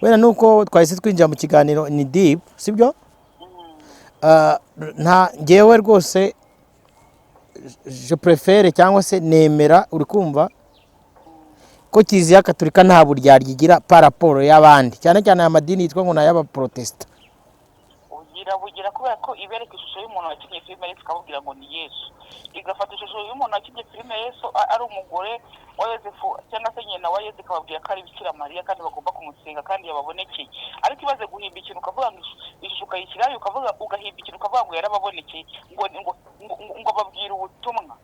Wenda nuko twahise twinjira mu kiganiro ni deep, sibyo? Nta ngewe rwose je préfère cyangwa se nemera, uri kumva ko Kiliziya Katolika nta buryarya igira par rapport y'abandi, cyane cyane aya madini yitwa ngo ni ay'abaprotesta. Bugira, bugira, kubera ko ibereka ishusho y'umuntu wakinnye filime Yesu, ikababwira ngo ni Yesu. Igafata ishusho y'umuntu wakinnye filime Yesu ari umugore wa Yosefu cyangwa se nyina wa Yesu, ikababwira ko ari Bikira Mariya kandi bagomba kumusenga kandi yababonekeye. Ariko ibaze guhimba ikintu ukavuga ngo ishusho ukayishyirayo, ukavuga, ugahimba ikintu ukavuga ngo yarababonekeye, ngo babwire ubutumwa,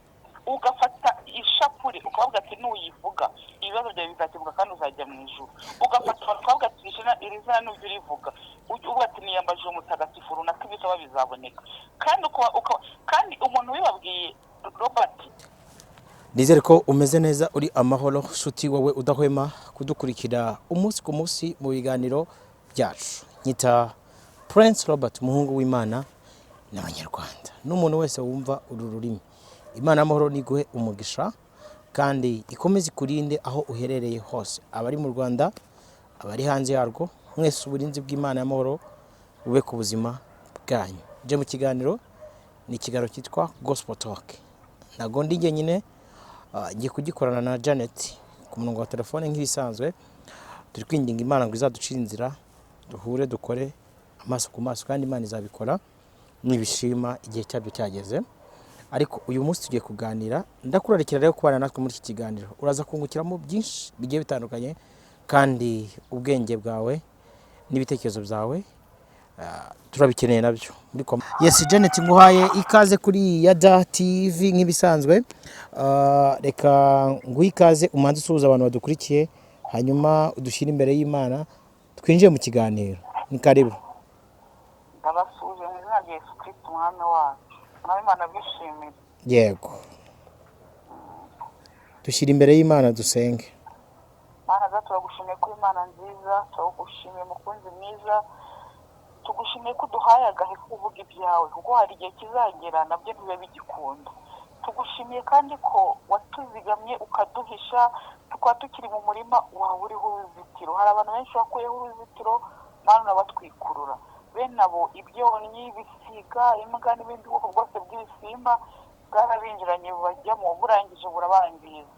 ugafata ishapure ukababwira ati nuyivuga ibibazo byawe bizakemuka kandi uzajya mu ijuru, ugafata abantu ukababwira ati iri zina nujya urivuga, ujye uvuga ati niyambaje umutagatifu runaka, ibisaba bizaboneka, kandi kandi umuntu wibabwiye, Robert. Nizere ko umeze neza, uri amahoro, nshuti wowe udahwema kudukurikira umunsi ku munsi mu biganiro byacu. Nyita Prince Robert, umuhungu w'Imana n'Abanyarwanda n'umuntu wese wumva uru rurimi. Imana y'amahoro niguhe umugisha kandi ikomeze ikurinde aho uherereye hose, abari mu Rwanda, abari hanze yarwo, mwese uburinzi bw'Imana y'amahoro bube ku buzima bwanyu. Nje mu kiganiro, ni ikiganiro cyitwa Gospel Talk. Ntabwo ndi njyenyine, ngiye kugikorana na Janet ku murongo wa telefone nk'ibisanzwe. Turi kwinginga Imana ngo izaducire inzira duhure, dukore amaso ku maso, kandi Imana izabikora nibishima igihe cyabyo cyageze. Ariko uyu munsi tugiye kuganira. Ndakurarikira rero kubana natwe muri iki kiganiro, uraza kungukiramo byinshi bigiye bitandukanye, kandi ubwenge bwawe n'ibitekerezo byawe turabikeneye nabyo muri Yes, Janet, nguhaye ikaze kuri Yada TV nk'ibisanzwe. Reka nguhe ikaze, umanze usuhuza abantu badukurikiye, hanyuma udushyire imbere y'Imana, twinjiye mu kiganiro. Ni karibu. Ndabasuhuje mu izina rya Yesu Kirisiti Umwami wacu. Umwami Imana abishimire. Yego, dushyire imbere y'Imana, dusenge. Mana data, turagushimiye ko Imana nziza, turagushimiye mukunzi mwiza, tugushimiye ko uduhaye agahe ko kuvuga ibyawe, kuko hari igihe kizagera nabyo ntibibe bigikunda. Tugushimiye kandi ko watuzigamye ukaduhisha, tukaba tukiri mu murima wawe uriho uruzitiro. Hari abantu benshi wakuyeho uruzitiro, Mana, urabatwikurura. Bene abo ibyonnyi, ibisiga, imbwa n'ibindi bwoko bwose bw'ibisimba bwarabinjiranye, bubajyamo, burangije burabangiza.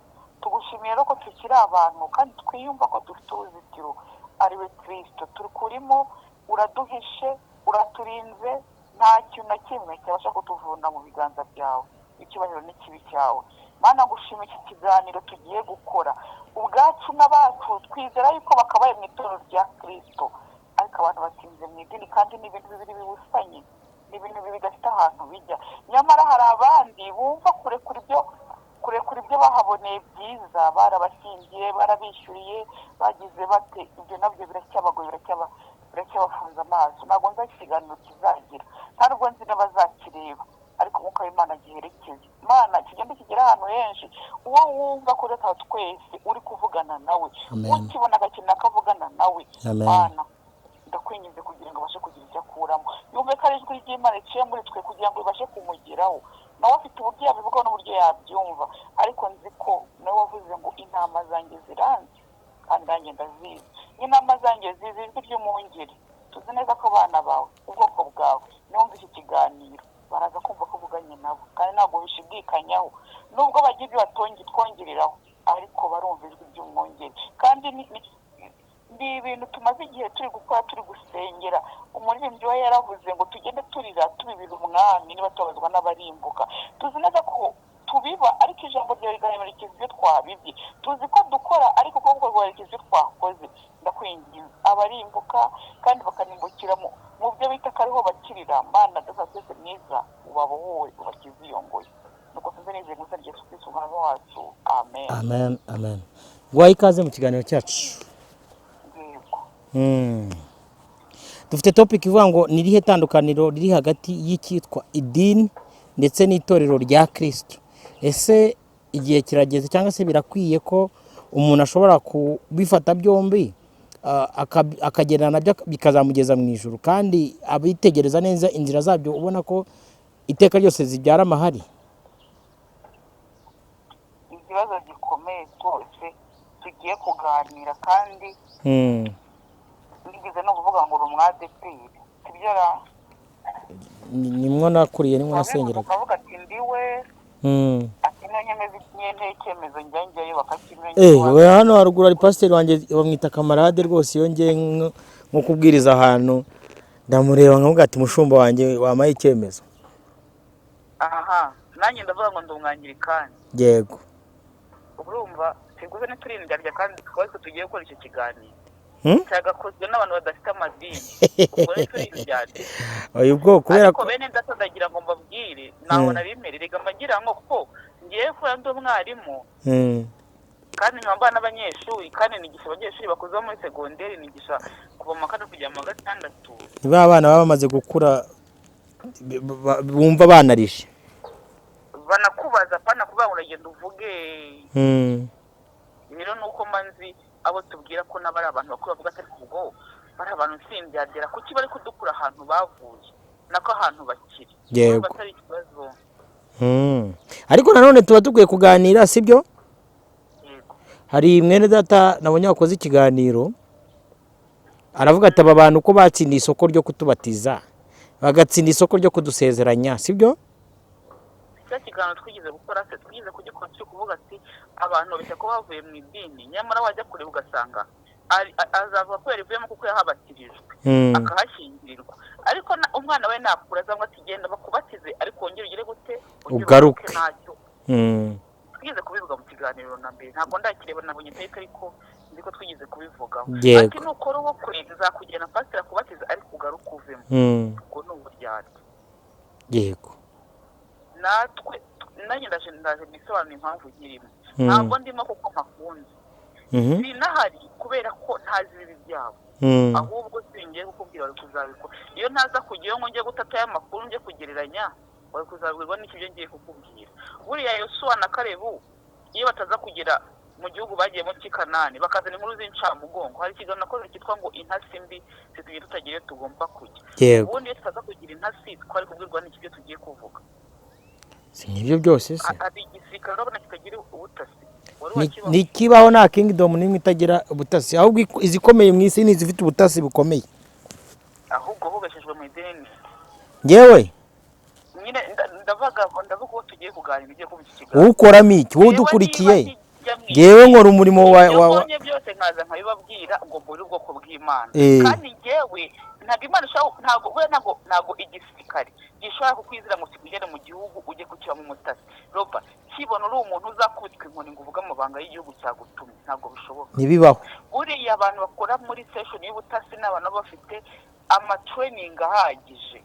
Tugushimiye rero ko tukiri abantu kandi twiyumva ko dufite uruzitiro ari we Kirisito. Tukurimo, uraduhishe, uraturinze, nta kintu na kimwe cyabasha kutuvuna mu biganza byawe. Icyubahiro n'ikibi cyawe. Mana, gushima iki kiganiro tugiye gukora ubwacu n'abacu. Twizera yuko bakabaye mu itorero rya Kirisito, ariko abantu batinze mu idini, kandi ni ibintu bibiri bibusanye, ni ibintu bibiri bidafite ahantu bijya. Nyamara hari abandi bumva kurekura ibyo bahaboneye byiza, barabashyingiye, barabishyuriye, bagize bate, ibyo nabyo biracyabagoye, biracyabafunze amaso. Ntabwo nzi aho ikiganiro kizagira, nta nubwo nzi n'abazakireba, ariko Umwuka w'Imana giherekeze. Imana kigenda kigera ahantu henshi, uwo wumva ko reka twese uri kuvugana nawe, Amen. ukibona agakenera ko avugana nawe. Amen. Mana, ndakwinginze kugira ngo abashe kugira icyo akuramo, yumve ko ari ijwi ry'Imana riciye muri twe kugira ngo ribashe kumugeraho. Nawe afite uburyo yabivugaho n'uburyo yabyumva, ariko nzi ko nawe wavuze ngo intama zanjye ziranzi kandi nanjye ndazizi, n'intama zanjye zizi ijwi ry'umwungeri. Tuzi neza ko abana bawe, ubwoko bwawe, niwumva iki kiganiro baraza kumva ko uvuganye nabo, kandi ntabwo bishidikanyaho nubwo bagira ibyo twongereraho, ariko barumva ijwi ry'umwungeri. Kandi ni ibintu tumaze igihe turi gukora, turi gusengera. Umuririmbyi we yaravuze ngo tugende turira tubibira Umwami niba tubabazwa n'abarimbuka. Tuzi neza ko tubiba, ariko ijambo ryawe rigaherekeza ibyo twabibye. Tuzi ko dukora, ariko ukuboko guherekeza ibyo twakoze. Ndakwinginze, abarimbuka kandi bakanimbukira mu byo bita ko ariho bakirira, Mana Data twese mwiza, ubabohowe, ubakize iyo ngoyi. Nuko tuze nizeye mu izina rya Yesu Kristo Umwami wacu, amen. Amen, amen. Nguhaye ikaze mu kiganiro cyacu. Yego. Dufite topic ivuga ngo ni irihe tandukaniro riri hagati y'icyitwa idini ndetse n'itorero rya Kristo? Ese igihe kirageze cyangwa se birakwiye ko umuntu ashobora kubifata byombi, akagendana nabyo bikazamugeza mu ijuru, kandi abitegereza neza inzira zabyo ubona ko iteka ryose zibyara amahari? Ikibazo gikomeye rwose tugiye kuganira kandi. kuvuga ngo uri umwadeperi, sibyo ra? Nimwo nakuriye, nimwo Wabivuga nasengeraga. ukavuga ati ndiwe, ati niyo nyemeza nteye icyemezo njya njyayo bakakimenya. We hano haruguru hari pasiteri wanjye bamwita Kamarade rwose. Iyo ngiye nko kubwiriza ahantu, ndamureba nkavuga ati: "Mushumba wanjye, wampaye icyemezo." Aha nanjye ndavuga ngo ndi umwangirikani. Urumva siguze ntiturindyarya, kandi tukaba ariko tugiye gukora icyo kiganiro cyagakozwe n'abantu badafite amadini, ubwo ntiturindyarya. Oya, ubwo kubera Ariko ko bene data, ndagira ngo mbabwire ntaho nabimerere mbagira ngo kuko ngiye kubera ndi umwarimu kandi nkaba mbana n'abanyeshuri, kandi nigisha abanyeshuri bakuze bo muri segonderi, nigisha kuva mu wa kane kugera mu wa gatandatu. Ni ba bana baba bamaze gukura, bumva banarishe. Banakubaza, apana kuvuga ngo uragenda uvuge. Rero ni uko mba nzi abo tubwira ko nabo ari abantu bakuru, bavuga ati: "Ariko ubwo bari abantu nsindyagera, kuki bari kudukura ahantu bavuye, nako ahantu bakiri?" Urumva atari ikibazo. Ariko nanone tuba dukwiye kuganira, sibyo? Yego. Hari mwene data nabonye wakoze ikiganiro, aravuga ati: "Aba bantu ko batsindiye isoko ryo kutubatiza, bagatsinda isoko ryo kudusezeranya," sibyo? Cya kiganiro twigeze gukora se, twigeze kugikora turi kuvuga ati abantu babeshya ko bavuye mu idini, nyamara wajya kureba ugasanga azavuga ko yarivuyemo kuko yahabatirijwe, akahashyingirirwa, ariko umwana we nakura azangwa ati: "Genda bakubatize, ariko wongere ugire gute? Wongere Ugaruke." Ntacyo. Twigeze kubivuga mu kiganiro na mbere, ntabwo ndakireba, nabonye itariki, ariko nzi ko twigeze kubivugaho. Ati: "Nukora ubukwe nzakugena pasiteri akubatize, ariko ugaruke uvemo." Ubwo ni uburyarya. Natwe nanjye ndaje nisobanura impamvu nkirimo. Ntabwo ndimo kuko mpakunze. Sinahari kubera ko ntazi ibibi byabo. Ahubwo singiye kukubwira, wari kuzabikora iyo ntaza kujyayo ngo njye gutata amakuru, njye kugereranya, wari kuzabwirwa n'icyo ibyo ngiye kukubwira. Buriya Yosuwa na Karebu iyo bataza kugera mu gihugu bagiyemo cy'i Kanani bakazana inkuru z'incamugongo. Hari ikiganiro nakoze cyitwa ngo "Intasi mbi zitugiye tutagira iyo tugomba kujya". Ubundi iyo tutaza kugira intasi, twari kubwirwa n'iki ibyo tugiye kuvuga? Si nk'ibyo byose se? Hari igisirikare urabona kitagira ubutasi? Wari wakibona? Ntikibaho, nta kingdom n'imwe itagira ubutasi. Ahubwo izikomeye mu isi ni izifite ubutasi bukomeye. Ahubwo hubeshejwe mu idini. Ngewe? Nyine ndavuga uwo tugiye kuganira, ugiye kumva iki kiganiro. Ukoramo iki wowe Yewe, udukurikiye? niba kijya mu Ngewe nkora umurimo wa ibyo mbonye byose nkaza nkabibabwira ngo mbure ubwoko bw'Imana. Kandi ngewe ntabwo Imana ishobora, ntabwo buriya ntabwo igisirikare gishobora kukwizera ngo kikugere mu gihugu ujye kukibamo umutasi, roba kibona uri umuntu uzakubitwa inkoni ngo uvuge amabanga y'igihugu cyagutumye. Ntabwo bishoboka. Ntibibaho. Buriya abantu bakora muri session y'ubutasi ni abantu baba bafite amatraining ahagije.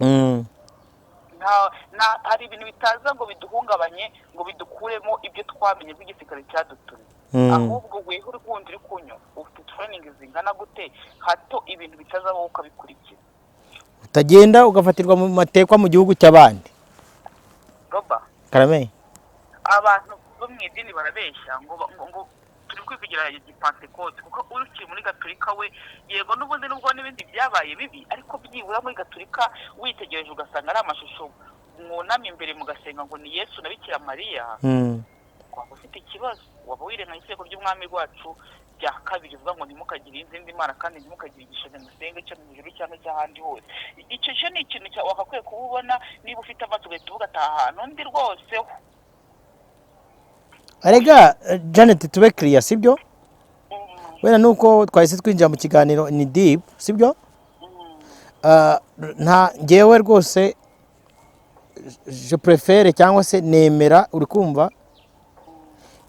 Nta hari ibintu bitaza ngo biduhungabanye, ngo bidukuremo ibyo twamenye by'igisirikare cyadutumye. Ahubwo weho uri wundi uri kunywa, ufite training zingana gute hato ibintu bitaza wowe ukabikurikira? Utagenda ugafatirwa mu matekwa mu gihugu cy'abandi. Roba. Karame. Abantu bo mu idini barabeshya ngo turi kwivugira igipantekote, kuko ukiri muri gatolika we, yego, n'ubundi nubwo n'ibindi byabaye bibi, ariko byibura muri gatolika witegereje ugasanga ari amashusho mwunama imbere mugasenga ngo ni Yesu na Bikira Mariya, waba ufite ikibazo, waba wirengagije itegeko ry'umwami wacu rya kabiri rivuga ngo ntimukagire izindi mana, kandi ntimukagire igishushanyo musenge cyo mu ijuru cyangwa icy'ahandi hose. Icyo cyo ni ikintu cya wakakwiye kuba ubona niba ufite amaso, ugahita uvuga ati: "Aha hantu ndi rwose ho." Arega Janet, tube clear, sibyo? Wenda nuko twahise twinjira mu kiganiro, ni deep, sibyo? Nta ngewe rwose je préfère cyangwa se nemera, uri kumva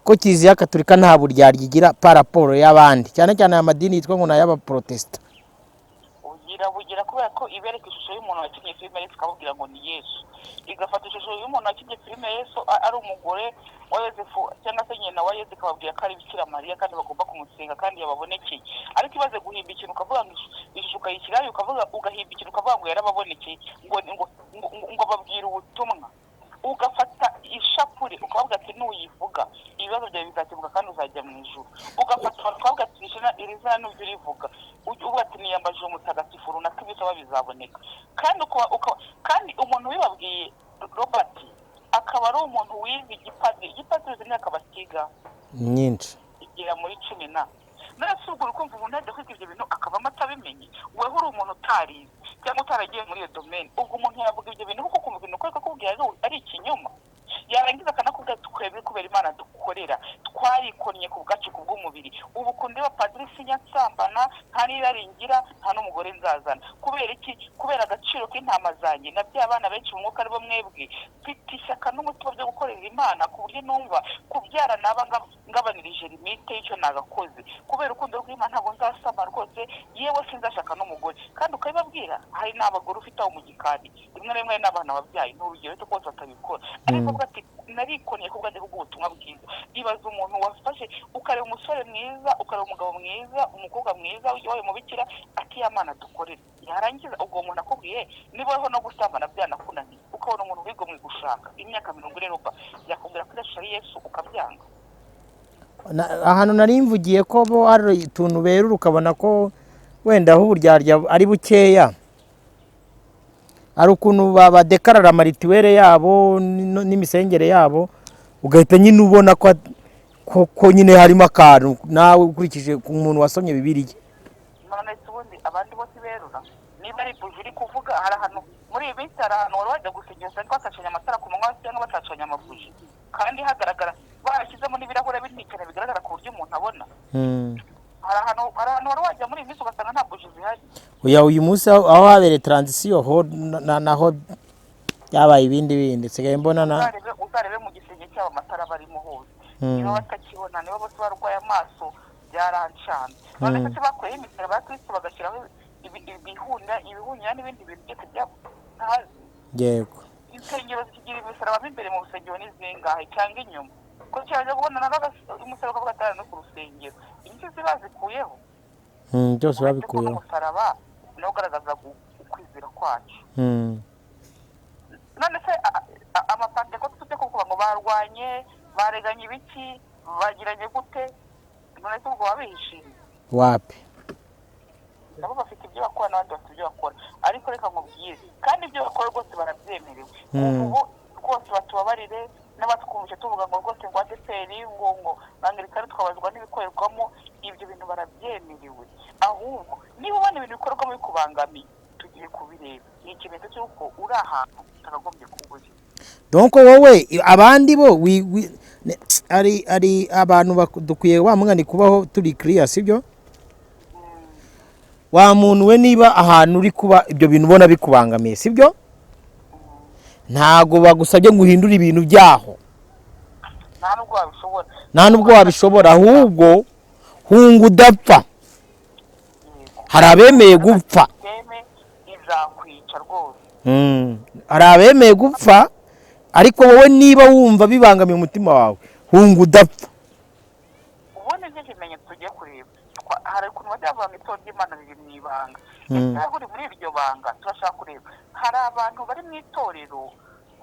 ko Kiliziya Katolika nta buryarya igira par rapport y'abandi, cyane cyane aya madini yitwa ngo ni ay'abaprotesta. Bugira bugira kubera ko ibereka ishusho y'umuntu wakinnye filime Yesu, ikababwira ngo ni Yesu, igafata ishusho y'umuntu wakinnye filime Yesu ari umugore wa Yosefu cyangwa se nyina wa Yesu, ikababwira ko ari Bikira Mariya kandi bagomba kumusenga kandi yababonekeye. Ariko ibaze guhimba ikintu ukavuga ngo ishusho ukayishyirayo, ukavuga, ugahimba ikintu ukavuga ngo yarababonekeye, ngo ababwira ubutumwa, ugafata ishapure ukababwira ati: "Nuyivuga ibibazo byawe bizakemuka kandi uzajya mu ijuru." Ugafata abantu ukavuga ati: "Iri zina nubyo urivuga," uvuga ati: "Niyambaje umutagatifu runaka, ibisaba bizaboneka." Kandi kandi umuntu wibabwiye, Robert, akaba ari umuntu wize igipadiri. Igipadiri uzi imyaka bakiga? Myinshi. Igera muri 10 na. None se ubwo uri kumva umuntu yajya kwiga ibyo bintu akavamo atabimenya? wabimenye? Weho uri umuntu utarize cyangwa utaragiye muri iyo domaine, ubwo umuntu yavuga ibyo bintu kuko kumva ibintu uko akakubwira ari ikinyoma, yarangiza akanakubwira twebwe kubera Imana dukorera twarikonnye ku bwacu ku bw'umubiri. Ubu kundeba padiri sinyansambana, nta n'iraringira, nta n'umugore nzazana. Kubera iki? Kubera agaciro k'intama zanjye na bya bana benshi mu mwuka aribo mwebwe. Mfite ishyaka n'umutima byo gukorera Imana ku buryo numva kubyara naba ngabanirije limite y'icyo nagakoze. Kubera urukundo rw'Imana ntabwo nzasama rwose, yewe sinzashaka n'umugore. Kandi ukabibabwira, hari n'abagore ufite aho mu gikari, rimwe na rimwe hari n'abana babyaye, ni urugero rwose batabikora. Ariko avuga ati narikoniye ko bwajya kuguha ubutumwa bwiza. Ibaza umuntu wafashe, ukareba umusore mwiza, ukareba umugabo mwiza, umukobwa mwiza wabaye umubikira, ati ya Mana dukorere. Yarangiza ubwo umuntu akubwiye niba weho no gusambana byanakunaniye, ukabona umuntu wigomwe gushaka imyaka 40 roba, yakubwira ko irashusho ari Yesu ukabyanga. Ahantu nari mvugiye ko bo hari utuntu berura ukabona ko wenda aho uburyarya ari bukeya, hari ukuntu badekarara amarituwere yabo n'imisengere yabo, ugahita nyine ubona ko nyine harimo akantu nawe ukurikije ku muntu wasomye Bibiliya. None se ubundi abandi bose berura niba ari buji uri kuvuga, hari ahantu muri iyi minsi, hari ahantu wari wajya gusigira usanga batacanye amatara ku manywa cyangwa batacanye amabuji, kandi hagaragara barashyizemo n'ibirahure binini cyane bigaragara ku buryo umuntu abona. Hari ahantu wari wajya muri iyi minsi ugasanga nta buji zihari. Oya, uyu munsi aho habereye transition ho naho byabaye ibindi bindi nsigaye mbona na uzarebe mu gisenge cyabo amatara barimo hose, niba batakibona, niba bose barwaye amaso byarancana. None se bakuyeho imisaraba ya Kristo bagashyiraho ibihunya n'ibindi bintu byose ntazi. Yego. Insengero zikigira imisaraba mo imbere mu rusengero ni zingahe cyangwa inyuma? Ko cyajya kubona umusaraba ukavuga atari no ku rusengero, inyinshi zibazikuyeho. Byose babikuyeho. Umusaraba niwo ugaragaza ukwizera kwacu. None se amapantekote tujya kuvuga ngo barwanye, bareganye ibiki, bagiranye gute? None se ubwo babihishiriye wapi? Nabo bafite ibyo bakora n'abandi bafite ibyo bakora, ariko reka nkubwire, kandi ibyo bakora rwose barabyemerewe. Ubu rwose batubabarire n'abatwumvise tuvuga ngo rwose ngo ADEPR ngo Anglikani twabazwa n'ibikorerwamo, ibyo bintu barabyemerewe. Ahubwo niba ubona ibintu bikorwamo bikubangamiye, tugiye kubireba, ni ikimenyetso cy'uko uri ahantu utakagombye kuba uri. Donc wowe abandi bo ari abantu dukwiye wa mwani kubaho turi clear, sibyo? Wa muntu we niba ahantu uri kuba ibyo bintu ubona bikubangamiye, sibyo? Ntago bagusabye ngo uhindure ibintu byaho, nta nubwo wabishobora, ahubwo hunga udapfa. Hari abemeye gupfa, hari abemeye gupfa, ariko wowe niba wumva bibangamiye umutima wawe, hunga udapfa. Ubundi nicyo kimenyetso tugiye kureba. Hari ukuntu bajya bavuga ngo itorero ry'Imana riri mu ibanga. Ese uri muri iryo banga? Turashaka kureba. Hari abantu bari mu itorero,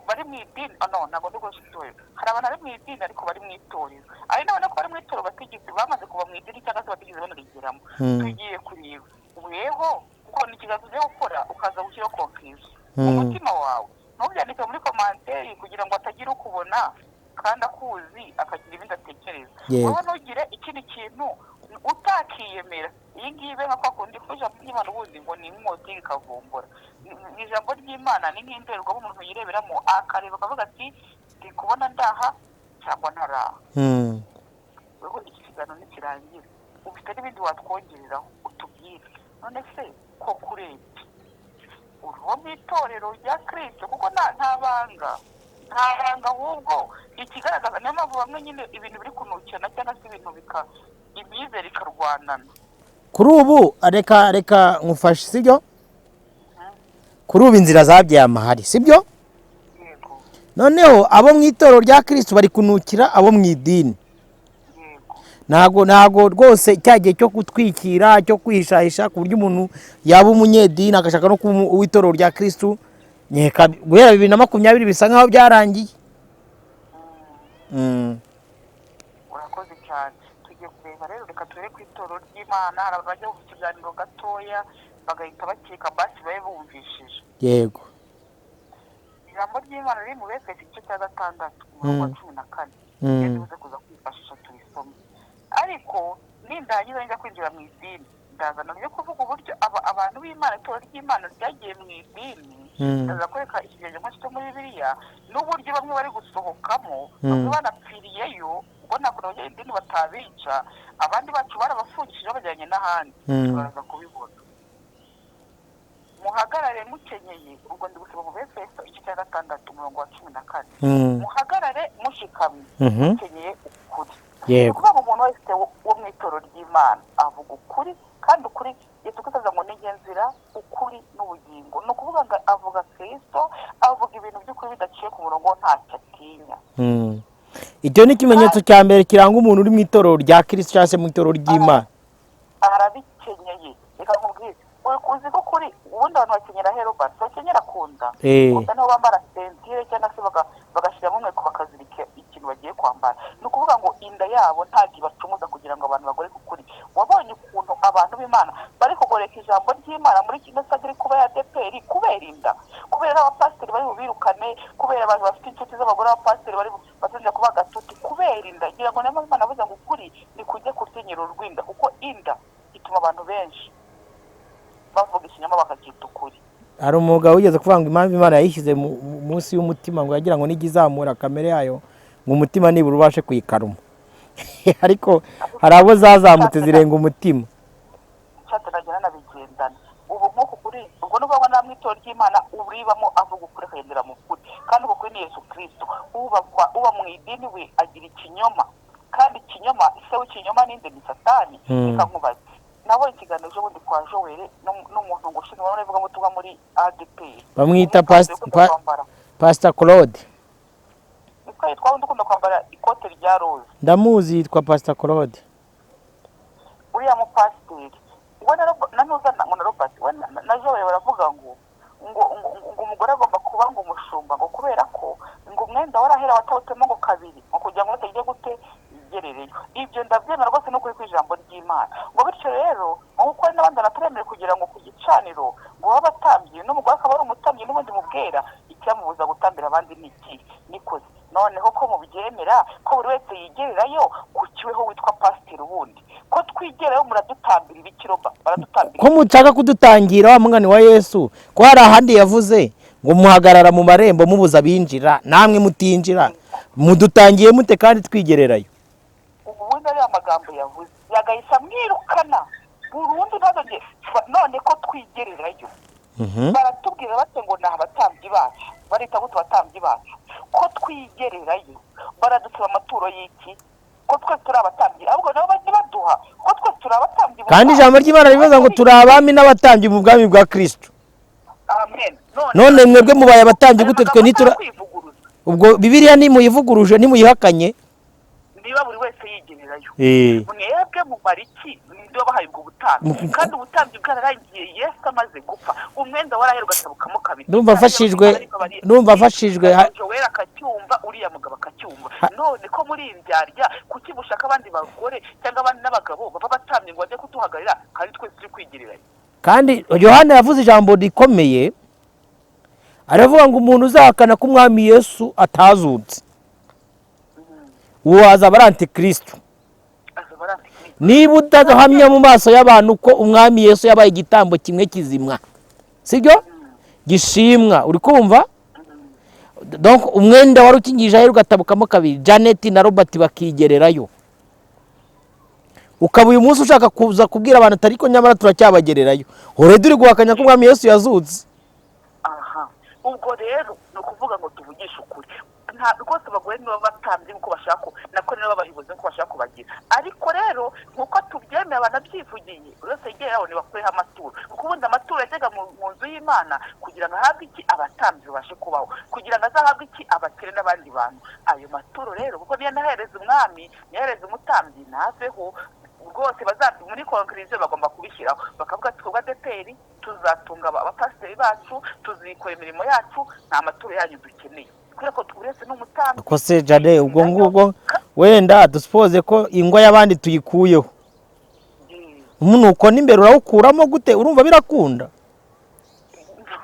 bari mu idini, no ntabwo ndi gukoresha itorero. Hari abantu bari mu idini ariko bari mu itorero, ari n'abona ko bari mu itorero batigeze bamaze kuva mu idini cyangwa se batigeze banarigeramo. Tugiye kureba weho kuko ni ikiganza ugiye gukora ukaza gushyiraho conclusion mu mutima wawe, ntubyandike muri commentaire kugira ngo atagira ukubona kandi akuzi akagira ibindi atekereza. Wowe ntugire ikindi kintu utakiyemera. Iyi ngiyi nka kwa kundi ko ijambo ry'Imana ubundi ngo ni inkota ikavumbura. Ijambo ry'Imana ni nk'indorerwamo umuntu yireberamo akareba akavuga ati ndi kubona ndaha cyangwa ntaraha. Weho iki kiganiro nikirangira ufite n'ibindi watwongereraho utubwire. None se ko kurebye uri uwo mu itorero rya Kristo, kuko nta banga, nta banga, ahubwo ikigaragaza niyo mpamvu bamwe nyine ibintu biri kunukirana cyangwa se ibintu imyizere ikarwanana. Kuri ubu reka nkufashe, sibyo? Kuri ubu inzira zabyaye amahari, sibyo? Yego. Noneho abo mu itorero rya Kristo bari kunukira abo mu idini. Yego. Ntago rwose cya gihe cyo gutwikira, cyo kwihishahisha ku buryo umuntu yaba umunyedini agashaka no kuba uw'itorero rya Kristo, nkeka guhera 2020 bisa nkaho byarangiye. Urakoze cyane. Tugiye kureba rero, reka turebe ku itorero ry'Imana. Hari abajya bumva ikiganiro gatoya bagahita bakeka basi babe bumvishije. Yego. Ijambo ry'Imana riri mu Efeso igice cya 6 umurongo wa 14. Tuze kuza kwifashisha turisome. Ariko nindangiza njya kwinjira mu idini, ndazana byo kuvuga uburyo b'Imana, itorero ry'Imana ryagiye mu idini. Ndaza kwereka ikigereranyo cyo muri Bibiliya n'uburyo bamwe bari gusohokamo, bamwe banapfiriyeyo, ubwo ntabwo abajya idini batabica, abandi bacu barabafungishije babajyanye n'ahandi. Turaza kubibona. Muhagarare mukenyeye, ubwo ndi gusoma mu Befeso igice cya 6 umurongo wa 14. Muhagarare mushikamye, mukenyeye ukuri. Ni ukuvuga ngo umuntu wese wo mu itorero ry'Imana avuga ukuri, kandi ukuri Yesu Kristo avuga ngo ni nzira, ukuri n'ubugingo. Ni ukuvuga ngo avuga Kristo, avuga ibintu by'ukuri bidaciye ku murongo, ntacyo atinya. Icyo ni ikimenyetso cya mbere kiranga umuntu uri mu itorero rya Kristo cyangwa se mu itorero ry'Imana. Arabikenyeye. Reka nkubwire, uzi ko kuri ubundi abantu bakenyera herobert, bakenyera ku nda, gusa niho bambara ceinture cyangwa se bagashyiramo umweko, bakazirika ikintu bagiye kwambara. Ni ukuvuga ngo inda yabo ntabwo ibacumuza kugira ngo abantu bagoreke ukuri. Wabonye ukuntu abantu b'Imana bari kugoreka ijambo ry'Imana muri kino saga iri kuba ya ADEPR kubera inda, kubera abapasiteri bari bubirukane, kubera abantu bafite inshuti z'abagore b'abapasiteri bari batangira kuba agatuti kubera inda. Ngira ngo niyo mpamvu Imana avuze ngo ukuri ni kujya kurutinyiro rw'inda, kuko inda ituma abantu benshi bavuga ikinyoma bakacyita ukuri. Hari umugabo wigeze kuvuga ngo impamvu Imana yayishyize munsi y'umutima, ngo yagira ngo nijya izamura kamere yayo, ngo umutima nibura ubashe kuyikaruma, ariko hari abo zazamutse zirenga umutima. Nshatse nagenda nabigendana ubu nk'uku kuri ubwo ni ukuvuga ngo namwe itorero ry'Imana uribamo avuga ukuri, akagendera mu kuri, kandi uko kuri ni Yesu Kristo. Uba mu idini we agira ikinyoma, kandi ikinyoma, se w'ikinyoma ninde? Ni Satani. Reka nkubaze, nabonye ikiganiro ejo bundi kwa Joel n'umuntu ngo ushinzwe ivugabutumwa muri ADEPR. Bamwita Umupasiteri ukunda kwambara. Pastor Claude. Niko yitwa, wundi ukunda kwambara ikote rya roza. Ndamuzi, yitwa Pastor Claude. Uriya mupasiteri we na nuza ngo na Robert we na Joel baravuga ngo umugore agomba kuba ngo umushumba, ngo kubera ko ngo umwenda warahera watawutemo ngo kabiri, ngo kugira ngo batajya gute igerereyo. Ibyo ndabyemera rwose, no kuri kw'ijambo ry'Imana. Ngo bityo rero ngo kuko hari n'abandi bataremerewe kugira ngo ku gicaniro ngo babe abatambyi, n'umugore akaba ari umutambyi n'ubundi mubwera, icyamubuza gutambira abandi ni iki? Nikoze noneho ko mubyemera ko buri wese yigererayo, kukiweho witwa pasiteri ubundi ko twigerayo, muradutambira ibikiroba, baradutambira. Ko mushaka kudutangira wa mugani wa Yesu, ko hari ahandi yavuze ngo muhagarara mu marembo mubuza abinjira, namwe mutinjira, mudutangiye mute kandi twigererayo? Ubundi ariya magambo yavuze yagahise amwirukana burundu, ntazongere. None ko twigererayo, baratubwira bate ngo ni abatambyi bacu? Barita gute abatambyi bacu ko twigererayo? Baradusaba amaturo y'iki ko twese turi abatambyi? Ahubwo nabo bajye baduha ko twese turi abatambyi mu Kandi bwami. Ijambo ry'Imana rivuga ngo turi abami n'abatambyi mu bwami bwa Kristo. Amen. None mwebwe mubaye abatambyi Ayo gute twe magambo ntitura atakwivuguruza. Ubwo Bibiliya nimuyivuguruje, nimuyihakanye. Niba buri wese yigererayo, mwebwe mumara iki? Ninde wabahaye ubwo butambyi, kandi ubutambyi bwararangiye Yesu amaze gupfa, umwenda warahera ugasabukamo kabiri? Ndumva afashijwe Joel akacyumva, uriya mugabo akacyumva. None ko muri indyarya, kuki mushaka abandi bagore cyangwa abandi n'abagabo baba batambye ngo bajye kuduhagararira kandi twese turi kwigereranya? Kandi Yohana yavuze ijambo rikomeye, aravuga ngo umuntu uzahakana ko Umwami Yesu atazutse, uwo azaba ari antikristo. Azaba ari antikristo. Niba udahamya mu maso y'abantu ko Umwami Yesu yabaye igitambo kimwe kizimwa, sibyo, gishimwa, uri kumva? Donc umwenda wari ukingije ahera ugatabukamo kabiri, Janet na Robert bakigererayo, ukaba uyu munsi ushaka kuza kubwira abantu ati ariko nyamara turacyabagererayo, already uri guhakanya ko Umwami Yesu yazutse. Aha, ubwo rero ni ukuvuga ngo tuvugishe ukuri, nta rwose abagore nibo batambye nk'uko bashaka, nako nibo babayobozi nk'uko bashaka kubagira. Ariko rero nk'uko tubyemera banabyivugiye, buri wese yegera ntibakureho amaturo, kuko ubundi amaturo yajyaga mu nzu y'Imana kugira ngo ahabwe iki? Abatambyi babashe kubaho, kugira ngo azahabwe iki? Abakire n'abandi bantu. Ayo maturo rero, kuko niyo nahereza umwami, niyohereza umutambyi, ntaveho rwose. Muri conclusion bagomba kubishyiraho, bakavuga ati twebwe ADEPR tuzatunga abapasiteri bacu, tuzikora imirimo yacu, nta maturo yanyu dukeneye, kubera ko buri wese ni umutambyi. Ko se Jane, ubwo ngubwo wenda dusuppose ko ingwa y'abandi tuyikuyeho, umunuko n'imbere urawukuramo gute? Urumva birakunda?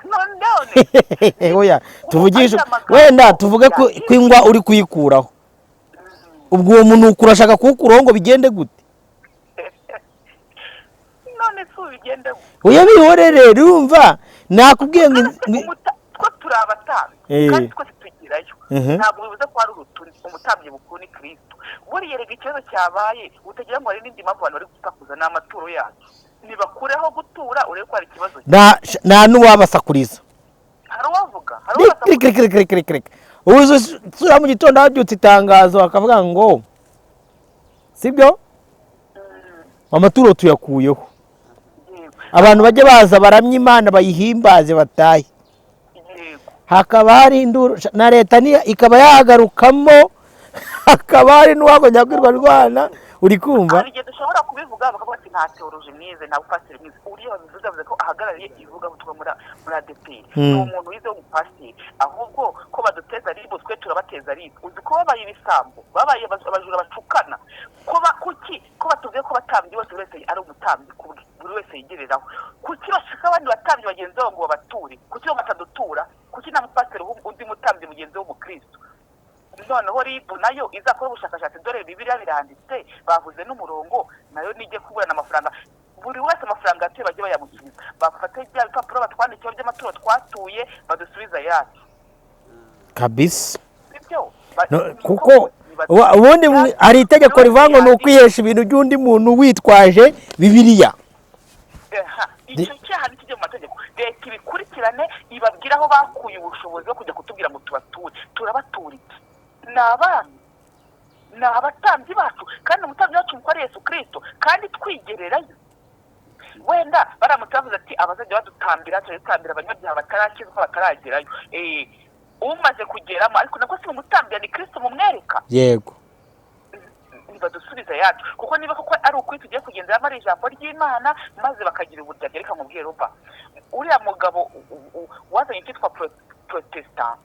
None Oya, tuvugishe, wenda tuvuge ko ingwa uri kuyikuraho, ubwo uwo munuko urashaka kuwukuraho ngo bigende gute? None si Tubigende. Oya, bihorere, urumva nakubwiye ngo Twe turi abatambyi kandi twese tugerayo. Ntabwo bivuze ko hari umutambyi mukuru ni Kristo. Buriya rega ikibazo cyabaye utagira ngo hari n'indi mpamvu abantu bari gusakuza, ni amaturo yacu. Nibakureho gutura urebe ko hari ikibazo. Nta n'uwabasakuriza. Hari uwavuga, hari uwasakuza. Reka, reka, reka, reka, reka. Ubu usura mu gitondo habyutse itangazo bakavuga ngo sibyo, amaturo tuyakuyeho, abantu bajye baza baramye Imana, bayihimbaze, batahe. Hakaba hari induru na leta ikaba yahagarukamo, hakaba hari n'uwakongera kwirwa rwana, uri kumva? Hari igihe dushobora kubivuga bakavuga ati nta théologie mwize, nta bupasiteri mwize. Uriya babivuze avuze ko ahagarariye ivugabutumwa muri ADEPR, ni umuntu wize w'umupasiteri. Ahubwo ko baduteza RIB, twe turabateza RIB. Uzi ko babaye ibisambo, babaye abajura bacukana? Ko kuki ko batubwiye ko batambyi bose, buri wese ari umutambyi ku bwe, buri wese yigereraho, kuki bashaka abandi batambyi bagenzi babo ngo babature? Kuki bo batadutura? Kuki nta mupasiteri undi mutambyi mugenzi w'umukristo? Noneho RIB nayo izakora ubushakashatsi. Dore Bibiliya biranditse, bavuze n'umurongo, nayo nijye kuburana amafaranga. Buri wese amafaranga yatuye bajye bayamusubiza, bafate bya bipapuro batwandikiyeho by'amaturo twatuye, badusubiza ayacu. Kabisa. Sibyo? No, kuko ubundi hari itegeko rivuga ngo ni ukwihesha ibintu by'undi muntu witwaje Bibiliya. Aha, icyo cyaha nikijya mu mategeko, leta ibikurikirane, ibabwire aho bakuye ubushobozi bwo kujya kutubwira ngo tubature. Turabatura iki? Ni abana, ni abatambyi bacu, kandi umutambyi wacu mukuru ari Yesu Kirisito, kandi twigererayo. Wenda baramutse bavuze ati abazajya badutambira, turadutambira abanyabyaha batarakizwa, bataragerayo. Umaze kugeramo ariko nabwo si umutambira, ni Kirisito mumwereka. Badusubiza yacu, kuko niba koko ari ukuri tugiye kugenderamo, ari ijambo ry'Imana, maze bakagira uburyarya. Reka nkubwire Roba, uriya mugabo wazanye icyitwa protestant,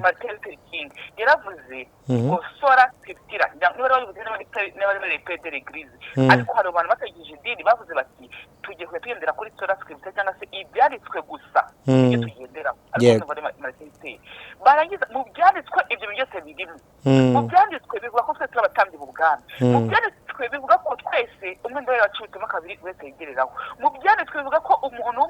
Martin Luther King, yaravuze ngo sola scriptura. Niba babivuze, niba ari pères de l'église, ariko hari abantu batangije idini bavuze bati tugiye kujya tugendera kuri sola scriptura, cyangwa se ibyanditswe gusa nibyo tugenderaho. Ariko ndumva ari Martin Luther. Barangiza mu byanditswe ibyo bintu byose birimo. Mu byanditswe bivuga ko twese turi abatambyi mu bwami. Mu byanditswe bivuga ko twese umwenda wacu wacitsemo kabiri, buri wese yigereraho. Mu byanditswe bivuga ko umuntu